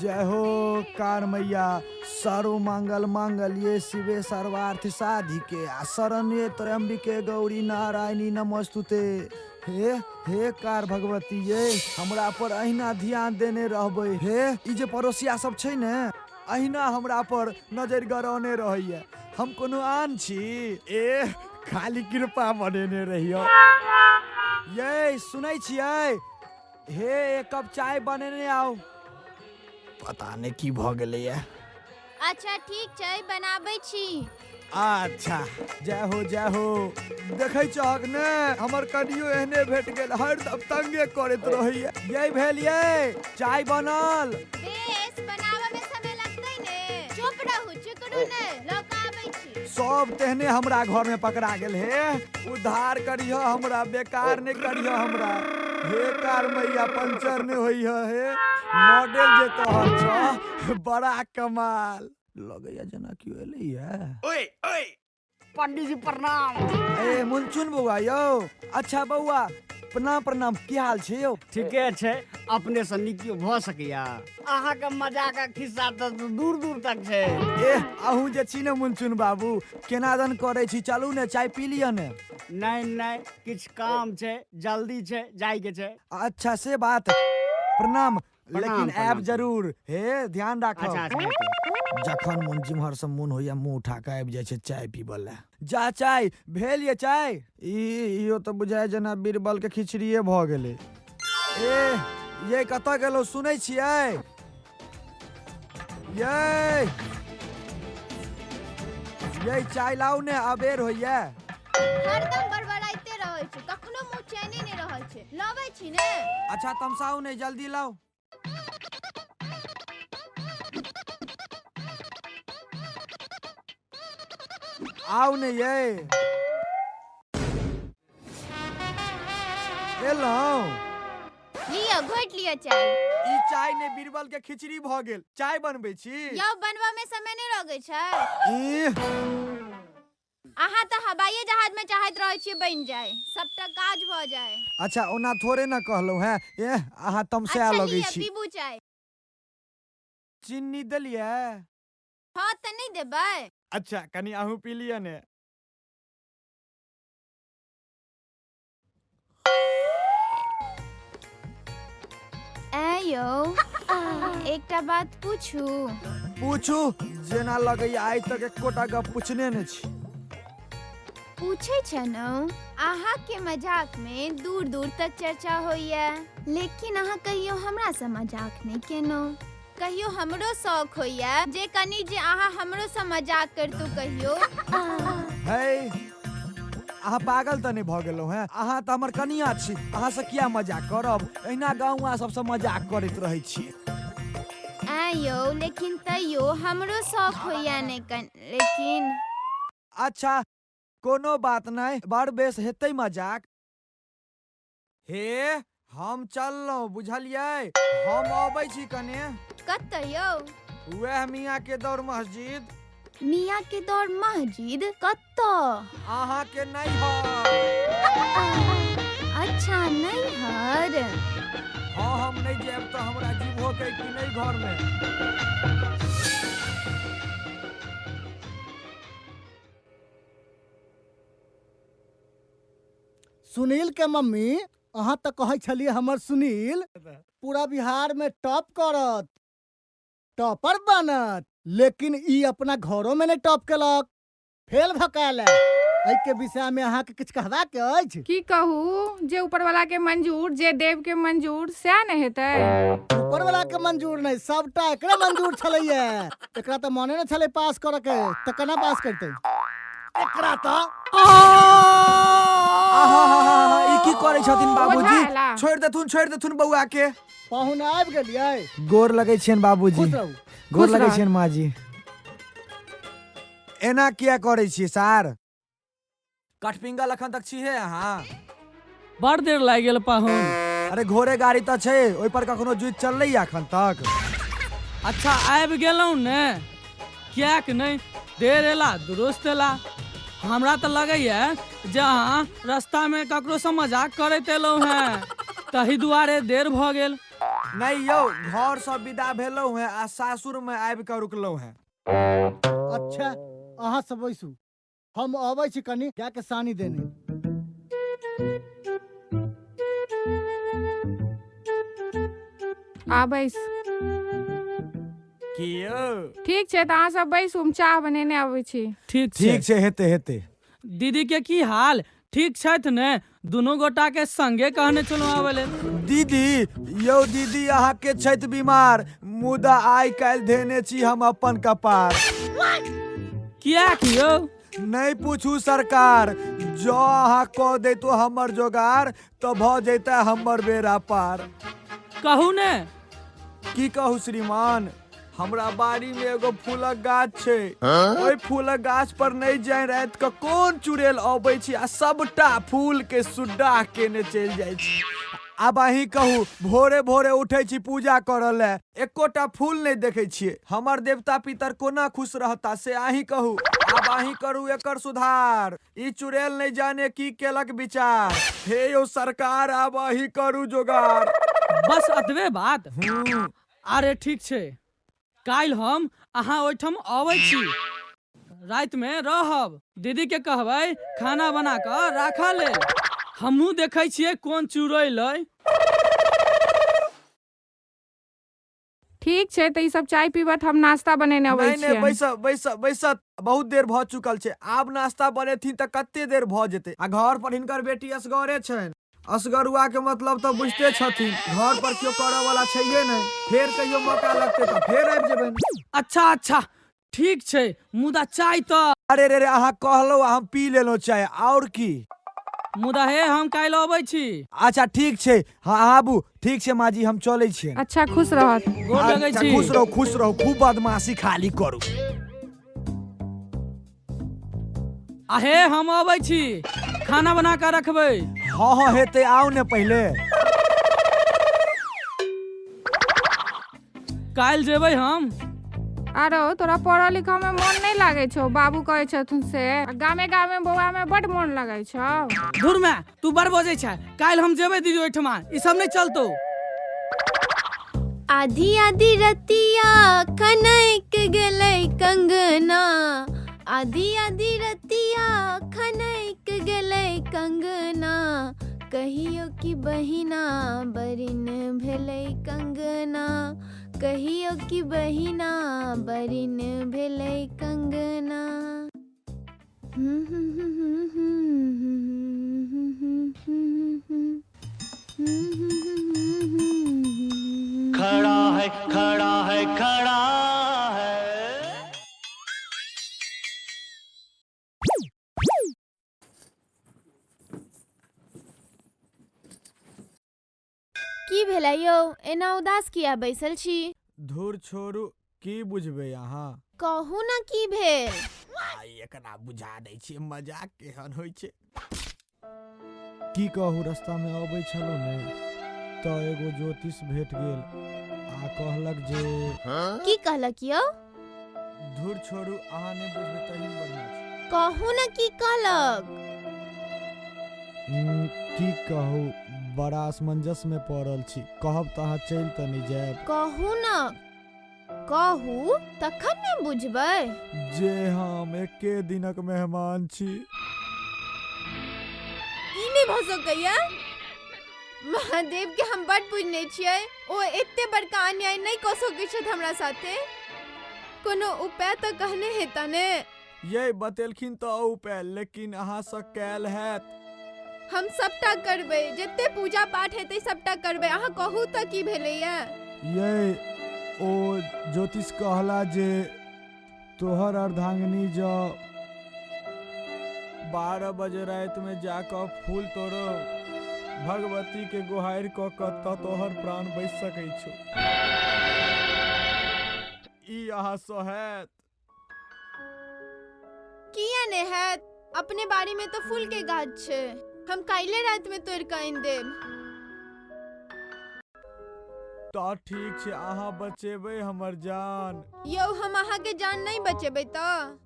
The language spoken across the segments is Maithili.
जय हो कार मैया, सर्व मंगल मांगल्ये शिवे सर्वार्थ साधिके आ शरण्ये त्र्यंबिके गौरी नारायणी नमस्तुते। हे हे कार भगवती ये, हमरा पर अहिना ध्यान देने रहबै। हे ई जे पड़ोसिया सब छै ने, अहिना हमरा पर नजरि गरौने रहैया। हम कोनो आन छी? ए खाली कृपा बनेने रहियो। ये सुनै छियै? हे एक कप चाय बनेने आउ। पता नहि की भऽ गेलैया। अच्छा ठीक छै, बनाबै छी। अच्छा जय हो जय हो। देखै छहक ने, हमर कनियो एहने भेट गेल, हरदम तंगे करैत रहैया। ये भेल ये चाय बनल। बेस, बनाबऽ में समय लगतै ने। चुप रहू, चिकरू नै, लऽ कऽ आबै छी। सब तेहने हमरा घर में पकड़ा गेल। हे उद्धार करिह हमरा, बेकार नहि करिह हमरा। हे कार मैया, पंचर नहि होइह। हे मॉडल जे तोहर छह, बड़ा कमाल लगैया, जेना केओ एलैया। ओए ओए, पंडीजी प्रणाम। ए मुनचुन बौआ यौ। अच्छा बौआ, प्रणाम प्रणाम। की हाल छै यौ? ठीके छै, अपने से नीकियो भऽ सकैया? अहाँके मजाक खिस्सा तऽ दूर दूर तक छै। ए अहूँ जे छी ने मुनचुन बाबू, केना दन करै छी। चलू ने, चाय पी लिअ ने। नहि नहि, किछु काम छै, जल्दी छै, जाइके छै। अच्छा से बात, प्रणाम। लेकिन आयब जरूर, हे ध्यान राखब। अच्छा अच्छा, हेतै। जखन मन जिम्हर से मोन होइया, मुंह उठा के आबि जाइ छै चाय पीबऽ लए। जा चाय भेल ये चाय। ई इहो तऽ बुझाय जेना बीरबल के खिचड़िए भऽ गेलै। ए ये कतऽ गेलहुँ? सुनै छियै? ये ये चाय लाउ ने, अबेर होइया। हरदम बड़बड़ाइते रहै छै, कखनो मुँह चैने नहि रहै छै। लबै छी ने। अच्छा तमसाउ नहि, जल्दी लाउ। आउ ने ये, एलहुँ। लिअ, घोटि लिअ चाय। ई चाय ने बीरबल के खिचड़ी भऽ गेल। चाय बनबै छी? यौ, बनबऽ में समय नहि लगै छै। ई अहाँ तऽ हवाइए जहाज में चाहैत रहै छियै बनि जाय, सबटा काज भऽ जाय। अच्छा ओना थोड़े ने कहलहुँ हेँ। एह, अहाँ तमसाए अच्छा लगै लिअ, छी। पीबू चाय। चीनी देलियै? हँ तऽ नहि देबै? अच्छा कनि अहूँ पी लिअ ने। ऐं यौ, एकटा बात पूछू? पूछू, जेना लगैया आइ तक एकोटा गप पूछने ने छी। पूछै छलहुँ, अहाँके मजाक में दूर दूर तक चर्चा होइया, लेकिन अहाँ कहियो हमरासँ मजाक नहि केलहुँ। कहियो हमरो शौक होइया जे कनि जे अहाँ हमरोसँ मजाक करितहुँ कहियो। है अहाँ पागल तऽ नहि भऽ गेलहुँ हेँ? अहाँ तऽ हमर कनिया छी, अहाँसँ किया मजाक करब? एहिना गाँवा सबसँ मजाक करैत रहै छी। ऐं यौ, लेकिन तैयो हमरो शौक होइया ने कन, लेकिन। अच्छा कोनो बात नहि, बड़ बेस हेतै मजाक। हे हम चललहुँ, बुझलियै? हम अबै छी कने। कतऽ यौ? वएह मियाँ के दौड़ मस्जिद। मियाँ के दौड़ मस्जिद कतऽ? अहाँ के नैहर। अच्छा नैहर। हँ, हम नहि जायब तऽ हमरा जीवो के कि नहि घर में। सुनील के मम्मी, अहाँ तऽ कहै छलियै हमर सुनील पूरा बिहार में टॉप करत, टॉपर बनत, लेकिन ई अपना घरो में नहि टॉप केलक, फेल भऽ के आयल। एहिके विषय में अहाँके किछु कहबाक अछि? की कहू, जे ऊपर वाला के मंजूर, जे देव के मंजूर, सएह ने हेतै। ऊपर वाला के मंजूर नहि, सबटा एकरे मंजूर छलैया। एकरा तऽ मने नहि छलै पास करऽ के, तऽ केना पास करतै एकरा? तऽ आहा, ई की करै छथिन बाबूजी? ओझा एला। छोड़ि देथुन, छोड़ि देथुन बौआ के। पाहुन आबि गेलियै? गोर लगै छियनि बाबूजी। खुश रहू। गोर खुश लगै रह। छियनि माँ जी। एना किया करै छियै सार? कठपिंगल अखन तक छिहे अहाँ? बड़ देर लागि गेल पाहुन। अरे घोड़े गाड़ी तऽ छै, ओहि पर कखनो जुति चललै अखन तक? अच्छा आबि गेलहुँ ने, किएक नहि देर एला दुरुस्त एला। हमरा तऽ लगैया जे अहाँ रास्तामे ककरोसँ मजाक करैत एलहुँ हेँ, तही दुआरे देर भऽ गेल। नहि यौ, घर से विदा भेलहुँ हैं आ सासुर में आबि कऽ रुकलहुँ हैं। अच्छा अहाँ सब बैसू, हम अबै छी कनि गाय के सानी देने। आ बैस। की यौ? ठीक छै तऽ अहाँ सब बैसू, हम चाह बनेने अबै छी। ठीक छै। ठीक छै, हेतै हेतै। दीदी के की हाल? ठीक छथि ने? दुनू गोटा के संगे कहने छलहुँ आबै लेल। दीदी यौ दीदी, अहाँके छथि बीमार, मुदा आइ काल्हि धेने छी हम अपन कपार। किएक यौ? नहि पूछू सरकार, जँ अहाँ कऽ दैतो हमर जोगार तऽ भऽ जैते हमर बेड़ा पार। कहू ने। की कहू श्रीमान, हमरा बाड़ी में एगो फूलक गाछ छै, ओहि फूलक गाछ पर नहि जाय राति कऽ कोन चुड़ैल अबै छै आ सबटा फूल के सुड्डाह केने चलि जाइ छै। आब अहीं कहू, भोरे भोरे उठै छी पूजा करऽ लए, एकोटा फूल नहि देखै छियै। हमर देवता पितर कोना खुश रहता से अहीं कहू। आब अहीं करू एकर सुधार, ई चुड़ैल नहि जाने की केलक विचार। हे यौ सरकार, आब अहीं करू जोगार। बस एतबे बात? अरे ठीक छै, काल्हि हम अहाँ ओहिठाम अबै छी, रातिमे रहब। दीदी के कहबै खाना बना कऽ राखऽ लेल। हमहूँ देखै छियै कोन चुड़ैल अइ। ठीक छै तऽ ई सब चाय पीबत, हम नास्ता बनेने अबै नहि नहि, छियनि। बैसब बैसब बैसत, बहुत देर भऽ चुकल छै। आब नास्ता बनेथिन तऽ कते देर भऽ जेतै। आ घर पर हिनकर बेटी असगरे छनि। असगरुआ के मतलब तऽ बुझते छथिन, घर पर केओ करऽ वाला छैहे नहि। फेर कहियो मौका लगतै तऽ फेर आबि जेबनि। अच्छा अच्छा ठीक छै, मुदा चाय तऽ। अरे रे रे, अहाँ कहलहुँ आ हम पी लेलहुँ चाय, आओर की? मुदा हे, हम काल्हि अबै छी। अच्छा ठीक छै, हाँ आबू। ठीक छै माँ जी, हम चलै छियनि। अच्छा खुश रहत। गोर लगै अच्छा, छी। खुश रहू खुश रहू, खूब बदमाशी खाली करू। आ हे, हम अबै छी, खाना बना कऽ रखबै। हाँ हाँ हेतै, आउ ने पहिले। काल्हि जेबै हम। आरो तोरा पढ़ऽ लिखऽ में मोन नहि लागै छौ, बाबू कहै छथुन से आ गामे गामे बौआ में बड मोन लगै छौ। धुर माय, तू बड़ बजै छै। काल्हि हम जेबै दीदी ओहिठमा, ई सब नहि चलतौ। आधी आधी रतिया खनक गेलै कंगना, आधी आधी रतिया खनक गेलै कंगना, कहियो कि बहिना बरिन भेलै कंगना, कहियो कि बहिना बरिन भेलै कंगना। खड़ा है खड़ा है खड़ा है। की भेलै यौ, एना उदास किया बैसल छी? धुर छोड़ू, की बुझबै अहाँ। कहू ने की भेल? आइ एकरा बुझा दै छियै मजाक केहन होइ छै। की कहू, रास्ता में अबै छलहुँ ने तऽ एगो ज्योतिष भेट गेल आ कहलक जे। की कहलक यौ? धुर छोड़ू, अहाँ नहि बुझबै तही बढ़िआँ छै। कहू ने की कहलक? की कहू, बड़ा असमंजस में पड़ल छी। कहब तऽ अहाँ चलि तऽ नहि जायब? कहू ने, कहू तखन ने बुझबै। जे हम एके दिनक मेहमान छी। ई नहि भऽ सकैया। महादेव के हम बड पूजने छियै, ओ एते बड़का अन्याय नहि कऽ सकै छथि हमरा साथे। कोनो उपाय तऽ कहने हेता ने? ये बतेलखिन तऽ उपाय, लेकिन अहाँसँ कयल हैत? हम सबटा करबै, जते पूजा पाठ हेतै सबटा करबै। अहाँ कहू तऽ की भेलैया? ये ओ ज्योतिष कहला जे तोहर अर्धांगिनी जँ 12 बजे रातिमे जाकऽ फूल तोड़ो भगवती के गुहारि कऽ कऽ तऽ तोहर प्राण बचि सकै छौ। ई अहाँसँ हैत? किया नहि हैत, अपने बाड़ी में तऽ फूल के गाछ छै, हम काल्हि राति में तोड़ि कऽ आनि देब। तऽ ठीक छै, अहाँ बचेबै हमर जान? यौ हम अहाँके जान नहि बचेबै तऽ?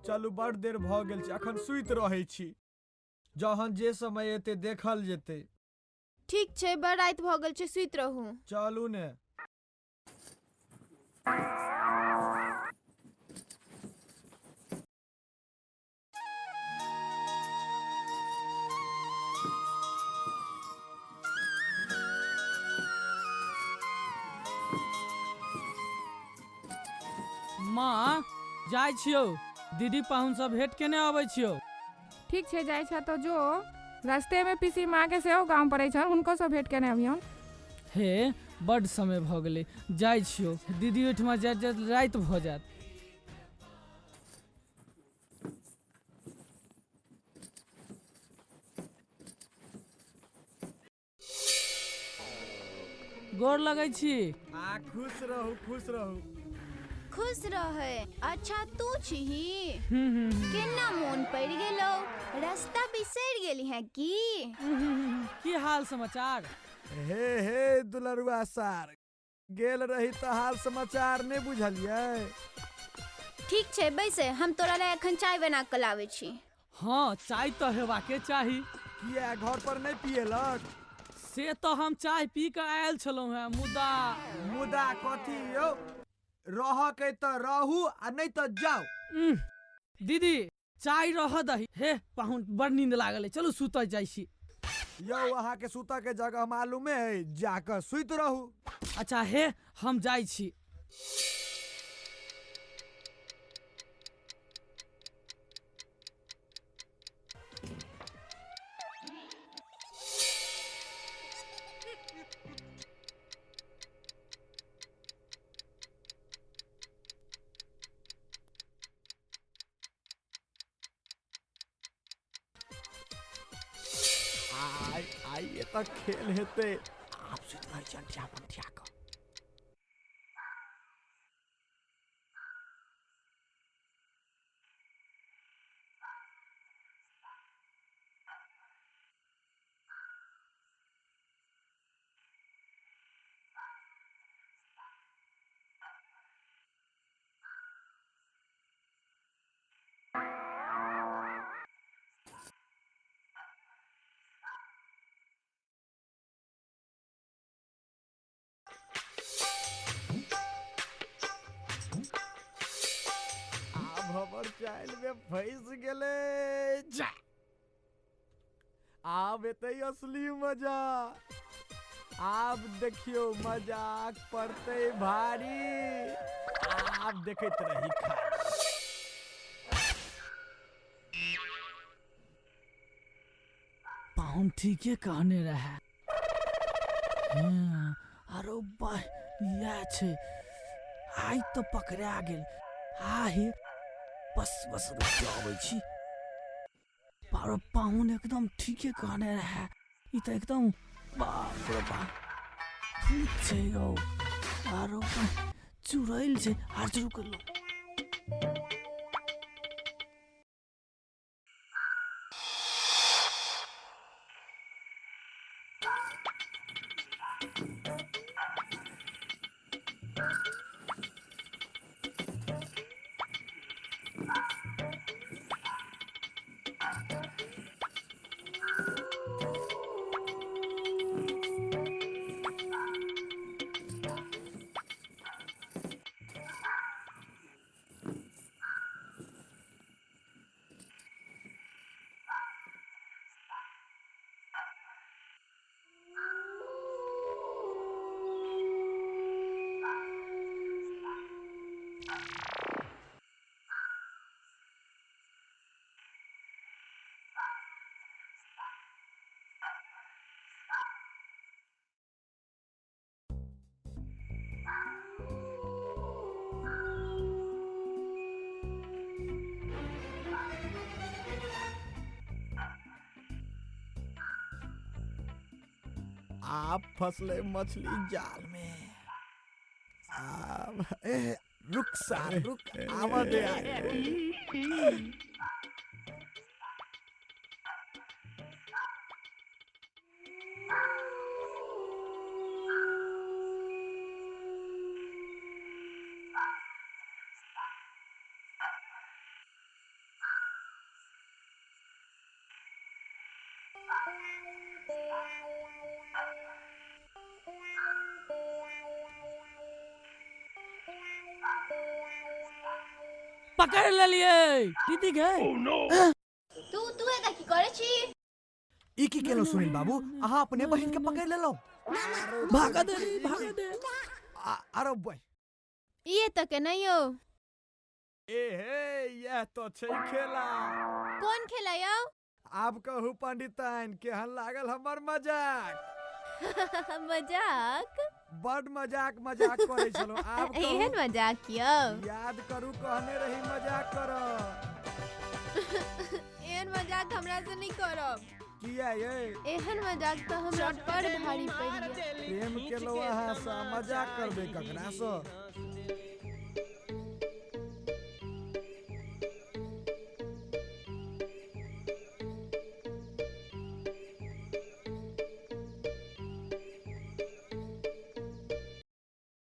चलू बड़ देर भऽ गेल छै, अखन सुति रहै छी, जहन जे समय एतै देखल जेतै। ठीक छै, बड़ राति भऽ गेल छै, सुति रहू। चलू ने। माँ जाइ छियौ, दीदी पाहुन सब भेंट केने अबै छियौ। ठीक छै, जाइ छ तऽ जो। रास्ते में पीसी माँ के सेहो गाम पड़ै छनि, हुनको से भेंट केने अबियौन। हे बड्ड समय भऽ गेलै, जाइ छियौ दीदी ओहिठमा जाइत जाइत राति भऽ जायत। गोर लगै छी। आ खुश रहू, खुश रहू। खुश रहे। अच्छा तू छीही, केना मोन पड़ि गेलो? रास्ता बिसरि गेली है की? की हाल समाचार? हे हे दुलरुआ सार, गेल रही तऽ हाल समाचार नहि बुझलियै। ठीक छै बैसे, हम तोरा लए एखन चाय बना कऽ लाबै छी। हाँ चाय तऽ हेबाके चाही। किया घर पर नहि पियलक? से तऽ हम चाय पी कऽ आयल छलहुँ हेँ, मुदा मुदा कथी यौ, रहके तऽ रहू आ नहि तऽ जाउ। दीदी चाय रह दही। हे पाहुन बड़ नींद लागल है, चलू सुतऽ जाइ छी। यौ अहाँ के सुतऽ के जगह मालूमे है, जाकऽ सुति रहू। अच्छा हे हम जाइ छी। आई आई एतऽ खेल हेतै। आब सुति रहै छी अंठिया पंठिया कऽ। आब हमर चाइल में फंस गेलै। जा आब एतै असली मजा। आब देखियौ मजाक पड़तै भारी। आब देखैत रही खाली। पाहुन ठीके कहने रहे। अरे बा इएह छै, आइ तऽ पकड़ा गेल। आ हे बस बस रुक जाउ, अबै छी। बारो पाहुन एकदम ठीके कहने रहे, ई तऽ एकदम बाप रे बाप भूत छै यौ। आरो चुड़ैल छै। आर रुक लो। आप फसले मछली जाल में। आप ए, रुक सार रुक, आवा दे आए। पकड़ लेलियै दीदी गे। तू तू एतऽ की करै छी? ई की केलहुँ सुनील बाबू, अहाँ अपने बहिन के पकड़ लेलहुँ? भागा दे भागा दे। अरे बहि ई एतऽ केना यौ? ए हे, यह तो छै खेला। कोन खेला यौ? आब कहू पंडिताइन, केहन लागल हमर मजाक? मजाक? बड मजाक मजाक करै छलहुँ। आब कहू। एहन मजाक यौ? याद करू, कहने रही मजाक करब। एहन मजाक हमरा से नहीं करब। किया ये? एहन मजाक तऽ हमरा बड़ भारी पड़ि गेल। प्रेम केलहुँ अहाँ सँ, मजाक करबै ककरा सँ?